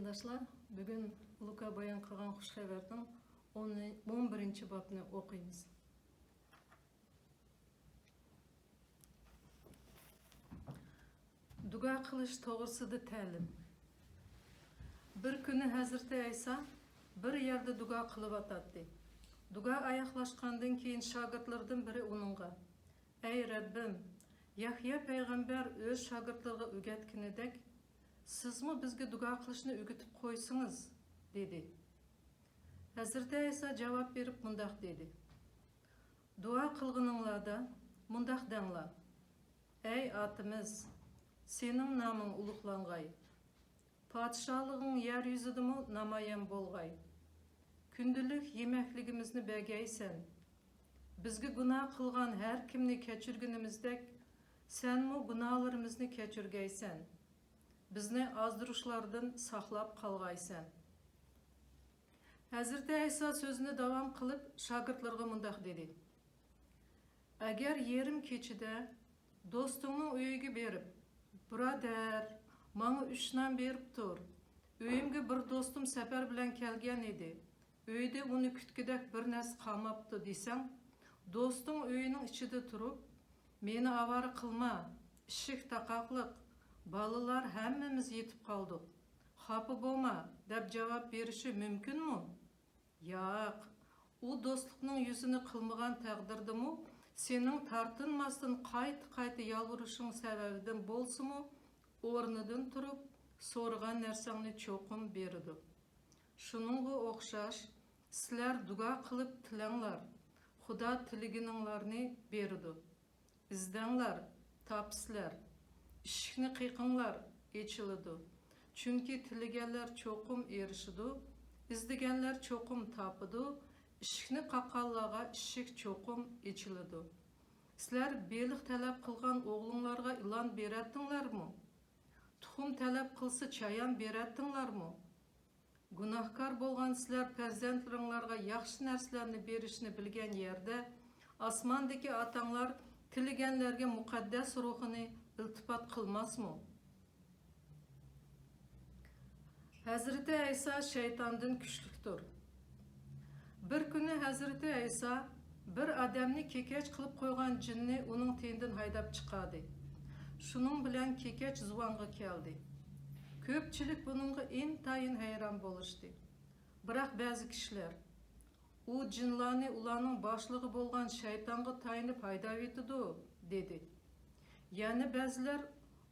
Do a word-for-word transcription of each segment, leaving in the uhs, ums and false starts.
قېرىنداشلار، بۈگۈن لۇكا بايان قىلغان خۇش خەۋەرنىڭ ئون، ئون بىرىنچى بابنى ئوقۇيمىز. دۇئا قىلىش توغرىسىدا تەلىم. بىر كۈنى ھەزرىتى ئەيسا بىر يەردە دۇئا قىلىۋاتاتتى. دۇئا ئاياغلاشقاندىن كېيىن شاگىرتلىرىدىن بىرى ئۇنىڭغا، ئەي رەببىم، يەھيا پەيغەمبەر ئۆز شاگىرتلىرىغا ئۆگەتكىنىدەك، سىزمۇ بىزگە دۇئا قىلىشنى ئۆگىتىپ قويسىڭىز، دېدى. ھەزرىتى ئەيسا جاۋاب بېرىپ مۇنداق دېدى، دۇئا قىلغىنىڭلاردا مۇنداق دەڭلار، ئەي ئاتىمىز، سېنىڭ نامىڭ ئۇلۇغلانغاي، پادىشاھلىقىڭ يەر يۈزىدىمۇ نامايان بولغاي. كۈندىلىك يېمەكلىكىمىزنى بەرگەيسەن. بىزگە گۇناھ قىلغان ھەر كىمنى كەچۈرگىنىمىزدەك، سەنمۇ گۇناھلىرىمىزنى كەچۈرگەيسەن. بىزنى ئازدۇرۇشلاردىن ساقلاپ قالغايسەن. ھەزرىتى ئەيسا سۆزىنى داۋام قىلىپ، شاگىرتلىرىغا مۇنداق دېدى، ئەگەر يېرىم كېچىدە دوستۇڭنىڭ ئۆيىگە بېرىپ، بۇرادەر، ماڭا ئۈچ نان بېرىپ تۇر، ئۆيۈمگە بىر دوستۇم سەپەر بىلەن كەلگەن ئىدى، ئۆيدە ئۇنى كۈتكۈدەك بىر نەرسە قالماپتۇ دېسەڭ، دوستۇڭ ئۆيىنىڭ ئىچىدە تۇرۇپ، مېنى ئاۋارە قىلما، ئىشىك تاقاقلىق، بالىلار ھەممىمىز يېتىپ قالدۇق، خاپا بولما، دەپ جاۋاب بېرىشى مۇمكىنمۇ؟ ياق، ئۇ دوستلۇقنىڭ يۈزىنى قىلمىغان تەقدىردىمۇ، سېنىڭ تارتىنماستىن قايتا-قايتا يالۋۇرۇشۇڭ سەۋەبىدىن بولسىمۇ، ئورنىدىن تۇرۇپ، سورىغان نەرسەڭنى چوقۇم بېرىدۇ. شۇنىڭغا ئوخشاش، سىلەر دۇئا قىلىپ تىلەڭلار، خۇدا تىلىگىنىڭلارنى بېرىدۇ. ئىزدەڭلار، تاپىسىلەر، ئىشىكنى قېقىڭلار، ئېچىلىدۇ. چۈنكى تىلىگەنلەر چوقۇم ئېرىشىدۇ، ئىزدىگەنلەر چوقۇم تاپىدۇ، ئىشىكنى قاققانلارغا ئىشىك چوقۇم ئېچىلىدۇ. سىلەر بېلىق تەلەپ قىلغان ئوغلۇڭلارغا ئىلان بېرەتتىڭلارمۇ؟ تۇخۇم تەلەپ قىلسا چايان بېرەتتىڭلارمۇ؟ گۇناھكار بولغان سىلەر پەرزەنتلىرىڭلارغا ياخشى نەرسىلەرنى بېرىشنى بىلگەن يەردە، ئاسماندىكى ئاتاڭلار تىلىگەنلەرگە مۇقەددەس روھىنى ئىلتىپات قىلماسمۇ؟ ھەزرىتى ئەيسا شەيتاندىن كۈچلۈكتۇر. بىر كۈنى ھەزرىتى ئەيسا بىر ئادەمنى كېكەچ قىلىپ قويغان جىننى ئۇنىڭ تېنىدىن ھايداپ چىقاردى. شۇنىڭ بىلەن كېكەچ زۇۋانغا كەلدى. كۆپچىلىك بۇنىڭغا ئىنتايىن ھەيران بولۇشتى. بىراق بەزى كىشىلەر، ئۇ جىنلارنى ئۇلارنىڭ باشلىقى بولغان شەيتانغا تايىنىپ ھايداۋېتىدۇ، دېدى. يەنە بەزىلەر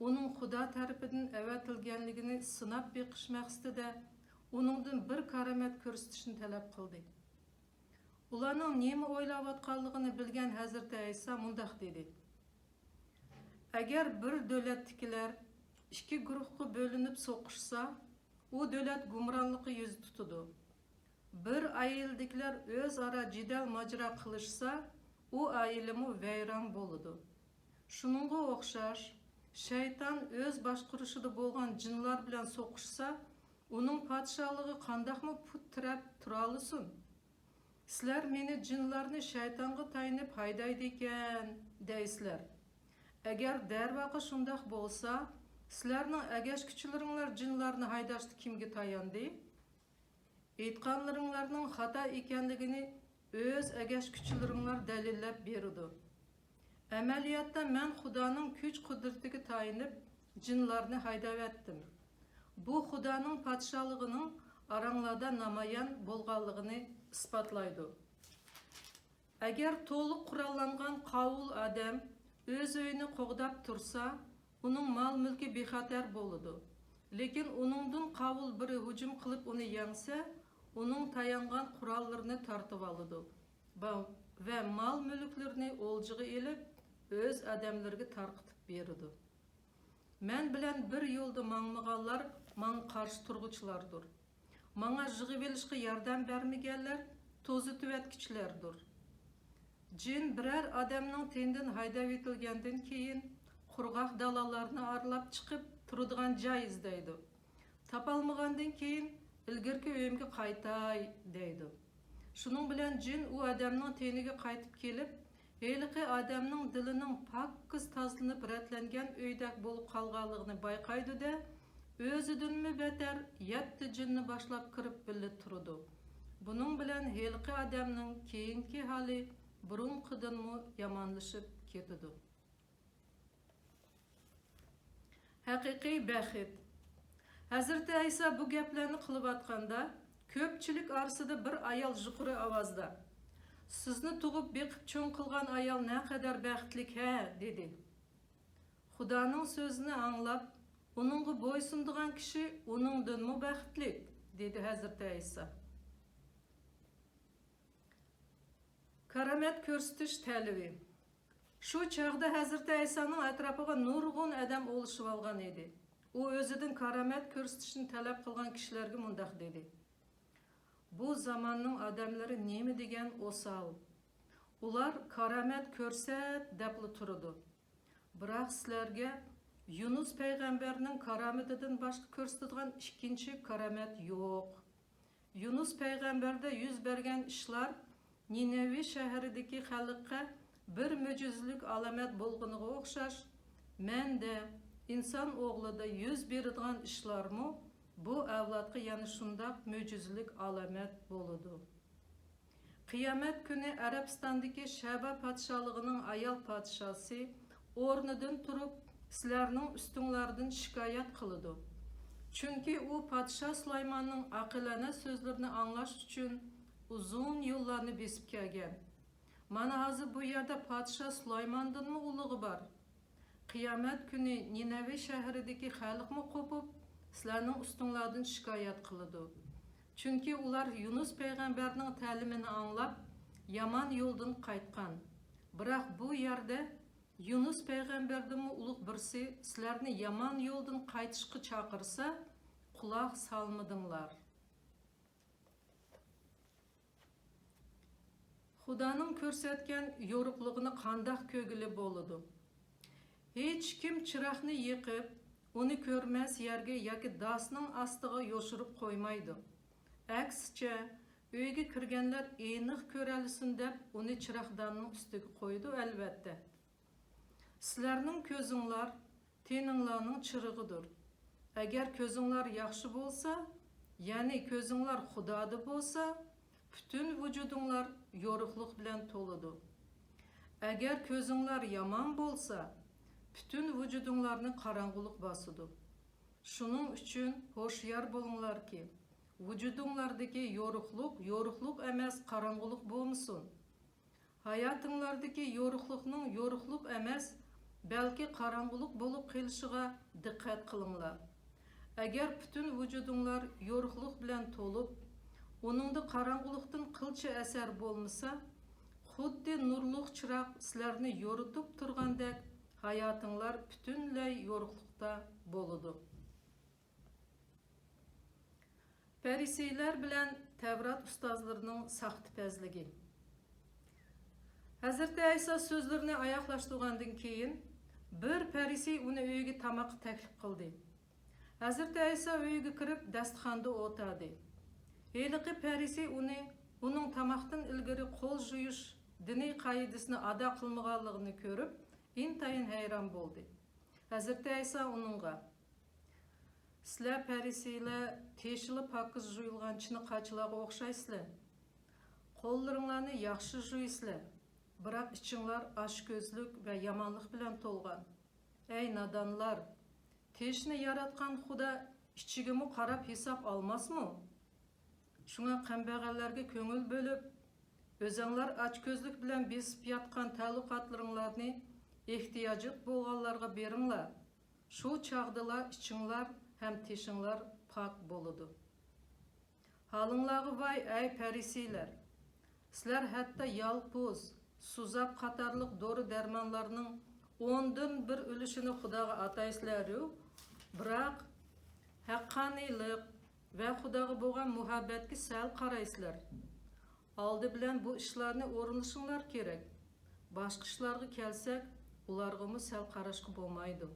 ئۇنىڭ خۇدا تەرىپىدىن ئەۋەتىلگەنلىكىنى سىناپ بېقىش مەقسىتىدە ئۇنىڭدىن بىر كارامەت كۆرسىتىشنى تەلەپ قىلدى. ئۇلارنىڭ نېمە ئويلاۋاتقانلىقىنى بىلگەن ھەزرىتى ئەيسا مۇنداق دېدى، ئەگەر بىر دۆلەتتىكىلەر ئىككى گۇرۇھقا بۆلۈنۈپ سوقۇشسا، ئۇ دۆلەت گۇمرانلىققا يۈز تۇتىدۇ. بىر ئائىلىدىكىلەر ئۆزئارا جېدەل ماجىرا قىلىشسا، ئۇ ئائىلىمۇ ۋەيران بولىدۇ. شۇنىڭغا ئوخشاش، شەيتان ئۆز باشقۇرۇشىدا بولغان جىنلار بىلەن سوقۇشسا، ئۇنىڭ پادىشاھلىقى قانداقمۇ پۇت تىرەپ تۇرالىسۇن؟ سىلەر مېنى جىنلارنى شەيتانغا تايىنىپ ھايدايدىكەن دەيسىلەر. ئەگەر دەرۋەقە شۇنداق بولسا، سىلەرنىڭ ئەگەشكۈچىلىرىڭلار جىنلارنى ھايداشتا كىمگە تاياندى؟ ئېيتقانلىرىڭلارنىڭ خاتا ئىكەنلىكىنى ئۆز ئەگەشكۈچىلىرىڭلار دەلىللەپ بېرىدۇ. ئەمەلىيەتتە مەن خۇدانىڭ كۈچ-قۇدرىتىگە تايىنىپ جىنلارنى ھايداۋەتتىم. بۇ خۇدانىڭ پادىشاھلىقىنىڭ ئاراڭلاردا نامايان بولغانلىقىنى ئىسپاتلايدۇ. ئەگەر تولۇق قوراللانغان قاۋۇل ئادەم ئۆز ئۆيىنى قوغداپ تۇرسا، ئۇنىڭ مال-مۈلكى بىخەتەر بولىدۇ. لېكىن ئۇنىڭدىن قاۋۇل بىرى ھۇجۇم قىلىپ ئۇنى يەڭسە، ئۇنىڭ تايانغان قوراللىرىنى تارتىۋالىدۇ ۋە، ۋە مال-مۈلۈكلىرىنى ئولجىغا ئېلىپ، ئۆز ئادەملىرىگە تارقىتىپ بېرىدۇ. مەن بىلەن بىر يولدا ماڭمىغانلار ماڭا قارشى تۇرغۇچىلاردۇر. ماڭا يىغىۋېلىشقا ياردەم بەرمىگەنلەر توزۇتۇۋەتكۈچىلەردۇر. جىن بىرەر ئادەمنىڭ تېنىدىن ھايداۋېتىلگەندىن كېيىن، قۇرغاق دالالارنى ئارىلاپ چىقىپ تۇرىدىغان جاي ئىزدەيدۇ. تاپالمىغاندىن كېيىن، ئىلگىرىكى ئۆيۈمگە قايتاي، دەيدۇ. شۇنىڭ بىلەن جىن ئۇ ئادەمنىڭ تېنىگە قايتىپ كېلىپ، ھېلىقى ئادەمنىڭ دىلىنىڭ پاكىز تازىلىنىپ رەتلەنگەن ئۆيدەك بولۇپ قالغانلىقىنى بايقايدۇ-دە، ئۆزىدىنمۇ بەتەر يەتتە جىننى باشلاپ كىرىپ بىللە تۇرىدۇ. بۇنىڭ بىلەن ھېلىقى ئادەمنىڭ كېيىنكى ھالى بۇرۇنقىدىنمۇ يامانلىشىپ كېتىدۇ. ھەقىقىي بەخت. ھەزرىتى ئەيسا بۇ گەپلەرنى قىلىۋاتقاندا، كۆپچىلىك ئارىسىدا بىر ئايال يۇقىرى ئاۋازدا، «سىزنى تۇغۇپ بېقىپ چوڭ قىلغان ئايال نەقەدەر بەختلىك ھە!» دېدى. «خۇدانىڭ سۆزىنى ئاڭلاپ، ئۇنىڭغا بويسۇنىدىغان كىشى ئۇنىڭدىنمۇ بەختلىك» دېدى ھەزرىتى ئەيسا. كارامەت كۆرسىتىش تەلىپى. شۇ چاغدا ھەزرىتى ئەيسانىڭ ئەتراپىغا نۇرغۇن ئادەم ئولىشىۋالغان ئىدى. ئۇ ئۆزىدىن كارامەت كۆرسىتىشنى تەلەپ قىلغان كىشىلەرگە مۇنداق دېدى: «بۇ زاماننىڭ ئادەملىرى نېمە دېگەن ئوسال! ئۇلار كارامەت كۆرسەت دەپلا تۇرىدۇ. بىراق سىلەرگە يۇنۇس پەيغەمبەرنىڭ كارامىتىدىن باشقا كۆرسىتىدىغان ئىككىنچى كارامەت يوق. يۇنۇس پەيغەمبەردە يۈز بەرگەن ئىشلار نىنەۋى شەھىرىدىكى خەلققە بىر مۆجىزىلىك ئالامەت بولغىنىغا ئوخشاش، مەندە، ئىنسان ئوغلىدا يۈز بېرىدىغان ئىشلارمۇ بۇ ئەۋلادقا يەنە شۇنداق مۆجىزىلىك ئالامەت بولىدۇ. قىيامەت كۈنى ئەرەبىستاندىكى شەبا پادىشاھلىقىنىڭ ئايال پادىشاھسى ئورنىدىن تۇرۇپ، سىلەرنىڭ ئۈستۈڭلاردىن شىكايەت قىلىدۇ. چۈنكى ئۇ پادىشاھ سۇلايماننىڭ ئاقىلانە سۆزلىرىنى ئاڭلاش ئۈچۈن ئۇزۇن يوللارنى بېسىپ كەلگەن. مانا ھازىر بۇ يەردە پادىشاھ سۇلايماندىنمۇ ئۇلۇغى بار. قىيامەت كۈنى نىنەۋى شەھىرىدىكى خەلقمۇ قوپۇپ، سىلەرنىڭ ئۈستۈڭلاردىن شىكايەت قىلىدۇ. چۈنكى ئۇلار يۇنۇس پەيغەمبەرنىڭ تەلىمىنى ئاڭلاپ، يامان يولدىن قايتقان. بىراق بۇ يەردە يۇنۇس پەيغەمبەردىنمۇ ئۇلۇغ بىرسى سىلەرنى يامان يولدىن قايتىشقا چاقىرسا، قۇلاق سالمىدىڭلار. خۇدانىڭ كۆرسەتكەن يورۇقلۇقىنى قانداق كۆرگىلى بولىدۇ؟ ھېچكىم چىراغنى يېقىپ، ئۇنى كۆرمەس يەرگە ياكى داسنىڭ ئاستىغا يوشۇرۇپ قويمايدۇ. ئەكسىچە، ئۆيگە كىرگەنلەر ئېنىق كۆرەلىسۇن دەپ ئۇنى چىراغداننىڭ ئۈستىگە قويىدۇ، ئەلۋەتتە. سىلەرنىڭ كۆزۈڭلار تېنىڭلارنىڭ چىرىغىدۇر. ئەگەر كۆزۈڭلار ياخشى بولسا، يەنى كۆزۈڭلار خۇدادا بولسا، پۈتۈن ۋۇجۇدۇڭلار يورۇقلۇق بىلەن تولىدۇ. ئەگەر كۆزۈڭلار يامان بولسا، پۈتۈن ۋۇجۇدۇڭلارنى قاراڭغۇلۇق باسىدۇ. شۇنىڭ ئۈچۈن ھوشيار بولۇڭلاركى، ۋۇجۇدۇڭلاردىكى يورۇقلۇق يورۇقلۇق ئەمەس، قاراڭغۇلۇق بولمىسۇن. ھاياتىڭلاردىكى يورۇقلۇقنىڭ يورۇقلۇق ئەمەس، بەلكى قاراڭغۇلۇق بولۇپ قېلىشىغا دىققەت قىلىڭلار. ئەگەر پۈتۈن ۋۇجۇدۇڭلار يورۇقلۇق بىلەن تولۇپ، ئۇنىڭدا قاراڭغۇلۇقتىن قىلچە ئەسەر بولمىسا، خۇددى نۇرلۇق چىراغ سىلەرنى يورۇتۇپ تۇرغاندەك، ھاياتىڭلار پۈتۈنلەي يورۇقلۇقتا بولىدۇ. پەرىسىيلەر بىلەن تەۋرات ئۇستازلىرىنىڭ ساختىپەزلىكى. ھەزرىتى ئەيسا سۆزلىرىنى ئاياغلاشتۇرغاندىن كېيىن، بىر پەرىسىي ئۇنى ئۆيىگە تاماققا تەكلىپ قىلدى. ھەزرىتى ئەيسا ئۆيىگە كىرىپ، داستىخاندا ئولتۇردى. ھېلىقى پەرىسىي ئۇنى، ئۇنىڭ تاماقتىن ئىلگىرى قول جۇيۇش دىنىي قائىدىسىنى ئادا قىلمىغانلىقىنى كۆرۈپ، ئىنتايىن ھەيران بولدى. ھەزرىتى ئەيسا ئۇنىڭغا، سىلەر پەرىسىيلەر تېشىلا پاكىز جۇيۇلغان چىنە قاچىلارغا ئوخشايسىلەر. قوللىرىڭلارنى ياخشى جۇيىسىلەر، بىراق ئىچىڭلار ئاچكۆزلۈك ۋە يامانلىق بىلەن تولغان. ئەي نادانلار! تېشىنى ياراتقان خۇدا ئىچىگىمۇ قاراپ ھېساب ئالماسمۇ؟ شۇڭا قەمبەغەللەرگە كۆڭۈل بۆلۈپ، ئۆزەڭلار ئاچكۆزلۈك بىلەن بېسىپ ياتقان تەئەللۇقاتلىرىڭلارنى ئېھتىياجلىق بولغانلارغا بېرىڭلار. شۇ چاغدىلا ئىچىڭلار ھەم تېشىڭلار پاك بولىدۇ. ھالىڭلارغا ۋاي، ئەي پەرىسىيلەر! سىلەر ھەتتا يالپۇز، سۇزاپ قاتارلىق دورا-دەرمانلارنىڭ ئوندىن بىر ئۈلۈشىنى خۇداغا ئاتايسىلەرۇ، بىراق ھەققانىيلىق ۋە خۇداغا بولغان مۇھەببەتكە سەل قارايسىلەر. ئالدى بىلەن بۇ ئىشلارنى ئورۇنلىشىڭلار كېرەك. باشقا ئىشلارغا كەلسەك، ئۇلارغىمۇ سەل قاراشقا بولمايدۇ.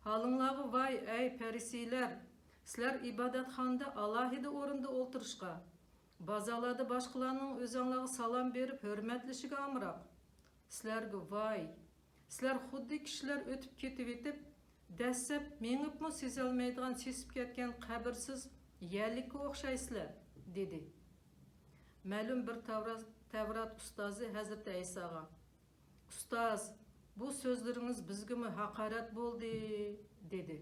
ھالىڭلارغا ۋاي، ئەي پەرىسىيلەر! سىلەر ئىبادەتخانىدا ئالاھىدە ئورۇندا ئولتۇرۇشقا، بازارلاردا باشقىلارنىڭ ئۆزەڭلارغا سالام بېرىپ ھۆرمەتلىشىگە ئامراق. سىلەرگە ۋاي! سىلەر خۇددى كىشىلەر ئۆتۈپ كېتىۋېتىپ، دەسسەپ مېڭىپمۇ سېزەلمەيدىغان سېسىپ كەتكەن قەبرىسىز يەللىككە ئوخشايسىلەر» دېدى. مەلۇم بىر تەۋرات، تەۋرات ئۇستازى ھەزرىتى ئەيساغا: «ئۇستاز، بۇ سۆزلىرىڭىز بىزگىمۇ ھاقارەت بولدى» دېدى.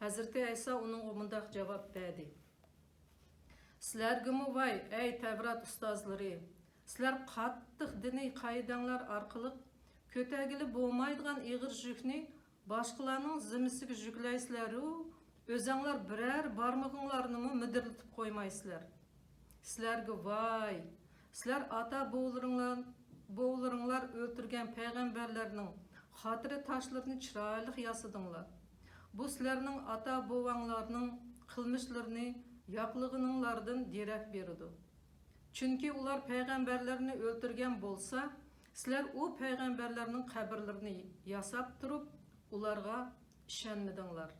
ھەزرىتى ئەيسا ئۇنىڭغا مۇنداق جاۋاب بەردى: «سىلەرگىمۇ ۋاي، ئەي تەۋرات ئۇستازلىرى! سىلەر قاتتىق دىنىي قائىدەڭلار ئارقىلىق كۆتەرگىلى بولمايدىغان ئېغىر يۈكنى باشقىلارنىڭ زىممىسىگە يۈكلەيسىلەرۇ، ئۆزەڭلار بىرەر بارمىقىڭلارنىمۇ مىدىرلىتىپ قويمايسىلەر. سىلەرگە ۋاي! سىلەر ئاتا بوۋىلىرىڭلار، بوۋىلىرىڭلار ئۆلتۈرگەن پەيغەمبەرلەرنىڭ خاتىرە تاشلىرىنى چىرايلىق ياسىدىڭلار. بۇ سىلەرنىڭ ئاتا بوۋاڭلارنىڭ قىلمىشلىرىنى ياقلىغىنىڭلاردىن دېرەك بېرىدۇ. چۈنكى ئۇلار پەيغەمبەرلەرنى ئۆلتۈرگەن بولسا، سىلەر ئۇ پەيغەمبەرلەرنىڭ قەبرىلىرىنى ياساپ تۇرۇپ، ئۇلارغا ئىشەنمىدىڭلار.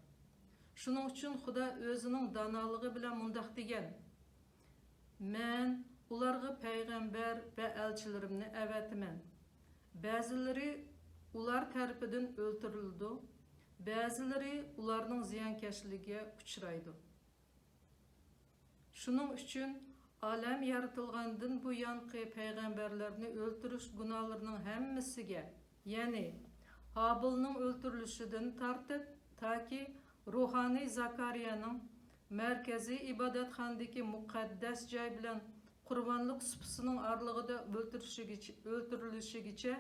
شۇنىڭ ئۈچۈن خۇدا ئۆزىنىڭ دانالىقى بىلەن مۇنداق دېگەن: مەن ئۇلارغا پەيغەمبەر ۋە ئەلچىلىرىمنى ئەۋەتىمەن. بەزىلىرى ئۇلار تەرىپىدىن ئۆلتۈرۈلىدۇ، بەزىلىرى ئۇلارنىڭ زىيانكەشلىكىگە ئۇچرايدۇ. شۇنىڭ ئۈچۈن ئالەم يارىتىلغاندىن بۇيانقى پەيغەمبەرلەرنى ئۆلتۈرۈش گۇناھلىرىنىڭ ھەممىسىگە، يەنى ھابىلنىڭ ئۆلتۈرۈلۈشىدىن تارتىپ، تاكى روھانىي زاكارىيەنىڭ مەركەزىي ئىبادەتخانىدىكى مۇقەددەس جاي بىلەن قۇربانلىق سۇپىسىنىڭ ئارىلىقىدا ئۆلتۈرۈشىگىچە، ئۆلتۈرۈلۈشىگىچە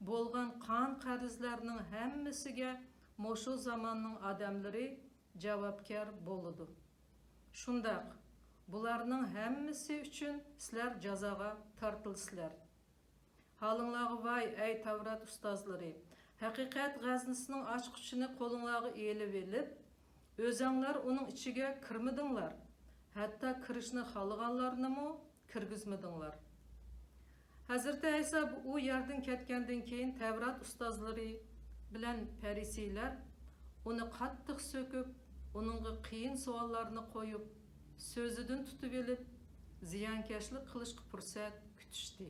بولغان قان قەرزلەرنىڭ ھەممىسىگە مۇشۇ زاماننىڭ ئادەملىرى جاۋابكار بولىدۇ. شۇنداق، بۇلارنىڭ ھەممىسى ئۈچۈن سىلەر جازاغا تارتىلىسىلەر. ھالىڭلارغا ۋاي، ئەي تەۋرات ئۇستازلىرى! ھەقىقەت غەزنىسىنىڭ ئاچقۇچىنى قولۇڭلارغا ئېلىۋېلىپ، ئۆزەڭلار ئۇنىڭ ئىچىگە كىرمىدىڭلار، ھەتتا كىرىشنى خالىغانلارنىمۇ كىرگۈزمىدىڭلار. ھەزرىتى ئەيسا بۇ يەردىن كەتكەندىن كېيىن، تەۋرات ئۇستازلىرى بىلەن پەرىسىيلەر ئۇنى قاتتىق سۆكۈپ، ئۇنىڭغا قىيىن سوئاللارنى قويۇپ، سۆزىدىن تۇتۇۋېلىپ، زىيانكەشلىك قىلىشقا پۇرسەت كۈتۈشتى.